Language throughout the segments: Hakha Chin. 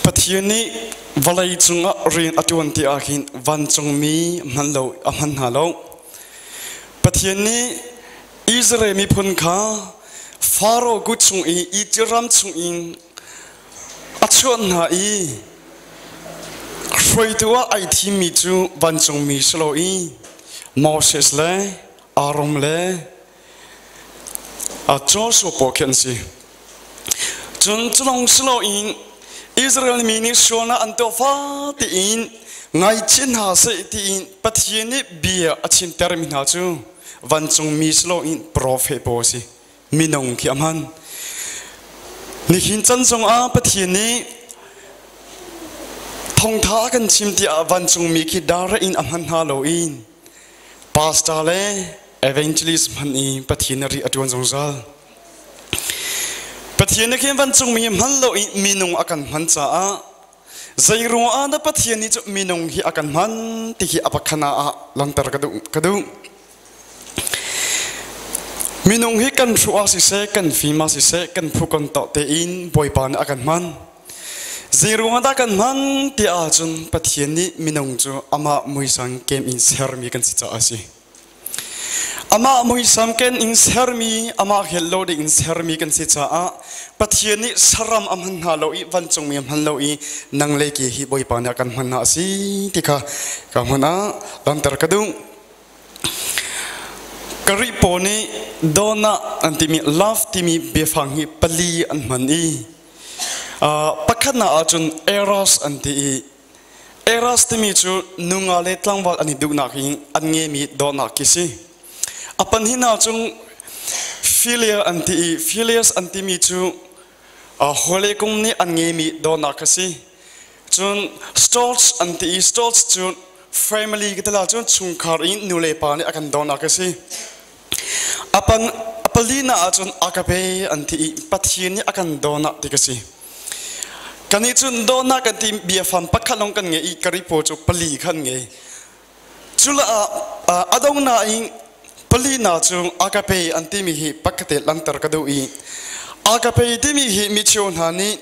Pathian nih vawlei cungah rian a ṭuan ti ah khin vancungmi hman lo a hman hna lo. Pathian nih Israel miphun kha Faro kut chung i Izipt ram chungin a chuah hna i hruaitu ah ai thimmi cu vancungmi si lo i Moses le Aaron le Joshua pawl khi an si. Cun culong si loin Israel mi nih sualnak an tuah fate in ngaichih hna seh tiin Pathian nih bia a chimtermi hna cu vancungmi si loin profet pawl a si. Minung khi a hman. Nihin chan zongah Pathian nih thawngtha a kan chim tiah vancungmi khi dara in a hman hna loin pastor le evangelist hmanh i Pathian ri a ṭuan zungzal. Pathian nih khin vancungmi hman lo i minung a kan hman caah zei ruangah dah Pathian nih cu minung hi a kan hman ti hi a pakhana ah langhter ka duh ka duh. Minung hi kan hruh ah siseh, kan fim ah siseh, kan phu kan to tein Bawipa nih a kan hman. Zei ruangah dah kan hman ti ahcun Pathian nih minung cu amah muisam kem in sermi kan si caah a si. Amah muisam ken in sermi, amah hel lo ding in sermi kan si caah Pathian nih saram a hman hna lo i vancungmi a hman lo i nang le ke hi Bawipa nih a kan hman hna a si ti kha ka hmun ah lanter ka duh. Kari pawl nih dawtnak an timi love timi biafang hi pali an hman i pakhatnak ahcun eros an ti i eros timi cu nunga le tlangval an i duhnak hi an ngeimi dawtnak khi si. A panhihnak cu philia an ti i philias an timi cu hawile kum nih an ngeimi dawtnak kha si. Cun storge an ti i storge cu family ka tila cun chungkhar in nu le pa nih a kan dawtnak kha si. A palina ahcun agape an ti i Pathian nih a kan dawnak ti ka si. Kannih cun dawnak kan ti biafam pakhat lawng kan ngei i karipaw cu pali khan ngei. Cula ah a dongna in palina cu agape an timi hi pakkate langhter ka duh i agape timi hi micheu hna nih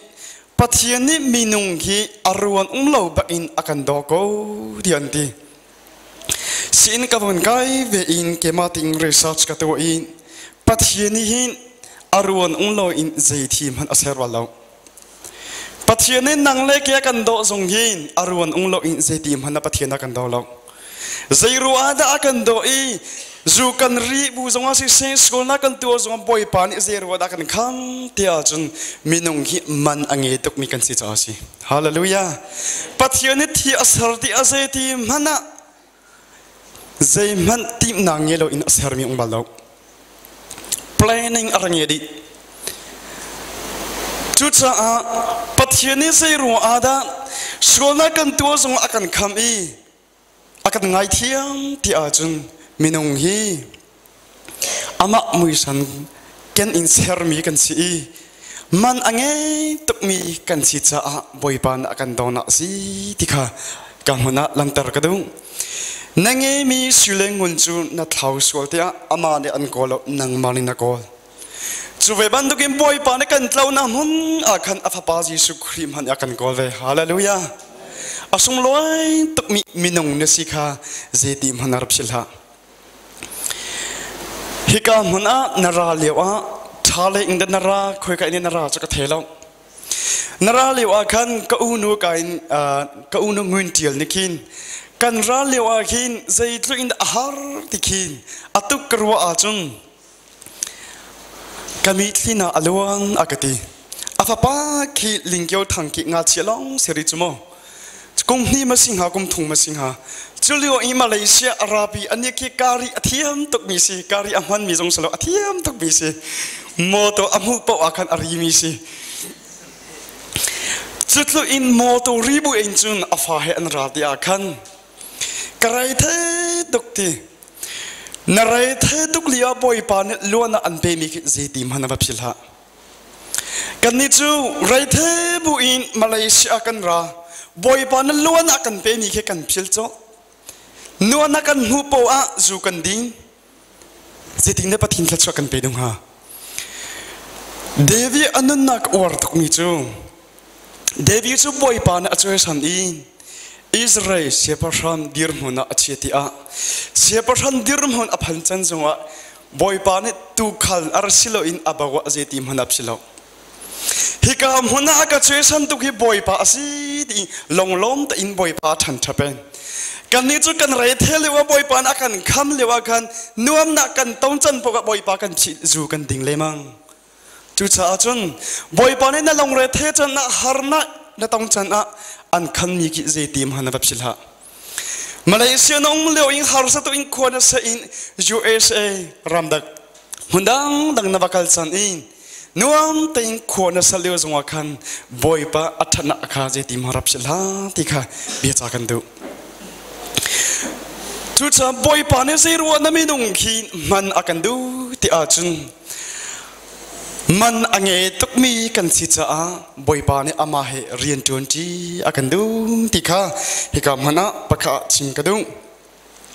Pathian nih minung hi a ruan um lo bak in a kan daw ko ti an ti. Siin ka vun kai ve in keimah ting research ka tuah i Pathian nih hin a ruan um lo in zei thi hmanh a ser bal lo. Pathian nih nang le ke a kan dawh zong hin a ruan um lo in zei ti hmanh a Pathian a kan daw lo. Zei ruah dah a kan dawh i zu kan ri bu zong ah siseh school na kan tuah zong Bawipa nih zei ruah dah kan kham tiah cun minung hi man a ngei tukmi kan si caah a si. Hallelujah. Pathian nih thi a ser ti a zei ti hmanh ah zeihmanh timhnak ngei lo in a sermi um bal lo. Planning a ra ngei dih. Cucaah Pathian nih zei ruang ah dah sualnak kan tuah zong a kan kham i a kan ngaithiam ti ahcun minung hi amah muisan ken in sermi kan si i man a ngei tukmi kan si caah Bawipa nih a kan dawnak si ti kha ka hmun ah langhter ka duh. Na ngeimi sui le ngun cu na thlau sual tiah amah nih an kawl lo nangmah nih na kawl. Cu ve bantukin Bawipa nih kan tlonak hmun ah khan a fapa Jesuh Khrih hmanh a kan kawl ve. Hallelujah. A sunglawi tukmi minung na si kha zeiti hmanh na rak philh hlah. Hika hmun ah na ra lio ah ṭha le in na ra khoika in na ra cu ka thei lo. Na ra lio ah khan ka unu ka in ka unu ngun ṭial ni khin kan ra lio ah khin zeitluk in a har ti khin a tuk ka ruah ahcun ka mitthli hna a luang a ka ti. A fapa khi lingkio thang ki ngakchia lawng si rih cu mu. Kum hnih ma si hnga kum thum ma si hnga. Cu lio i Malaysia Arabi an khi kari a thiam tukmi si kari a hmanmi zong si lo a thiam tukmi si motor a hmuh paoh ah khan a rimi si. Cu in motor ri bu in cun a fa he an ra ti ah khan ka rei the tuk ti na rei the tuk li ah bawipa nih luan ah an pemi khi zeiti hmanh a va phil hlah. Kannih cu reithe bu in Malaysia kan ra. Bawipa na luan ah kan pemi khi kan phil cawh. Nuan ah kan hmuh poah ah zu kan ding. Zeitin dah Pathian thluachuah kan pe ding hnga? David a nunnak uar tukmi cu. David cu Bawipa nih a cawisan i Israel siangpahrang dirhmun ah a chia tiah siangpahrang dirhmun a phan can zongah Bawipa nih tuukhal a ra si loin a bo ah zeiti hmanh a si lo. Hika hmun ah a ka cawisan tuk hi Bawipa a si ti lunglawm tein Bawipa a ṭhanṭha peng. Kannih cu kan rei the lio ah Bawipa nih a kan kham lio ah khan nuamnak kan ton can paoh ah Bawipa kan thih zu kan ding lemang. Cucaah cun Bawipa nih na lungre the can ah harnak na tong can ah an khanmi khi zeiti hmanh na va philh hlah. Malaysia na um lio in harsa tu in khua na sa in USA ramdak hmun dangdang na va kal can in nuam tein khua na sa lio zongah khan Bawipa a ṭhatnak kha zeiti hmanh rap philh hlah ti kha bia ca kan duh. Cucaah Bawipa nih zeiruah na minung khi hman a kan duh ti ahcun Man a ngei tukmi kan si caah Bawipa nih amah he rian ṭuanṭi a kan duh ti kha hika hmanh ah pakhat chim ka duh.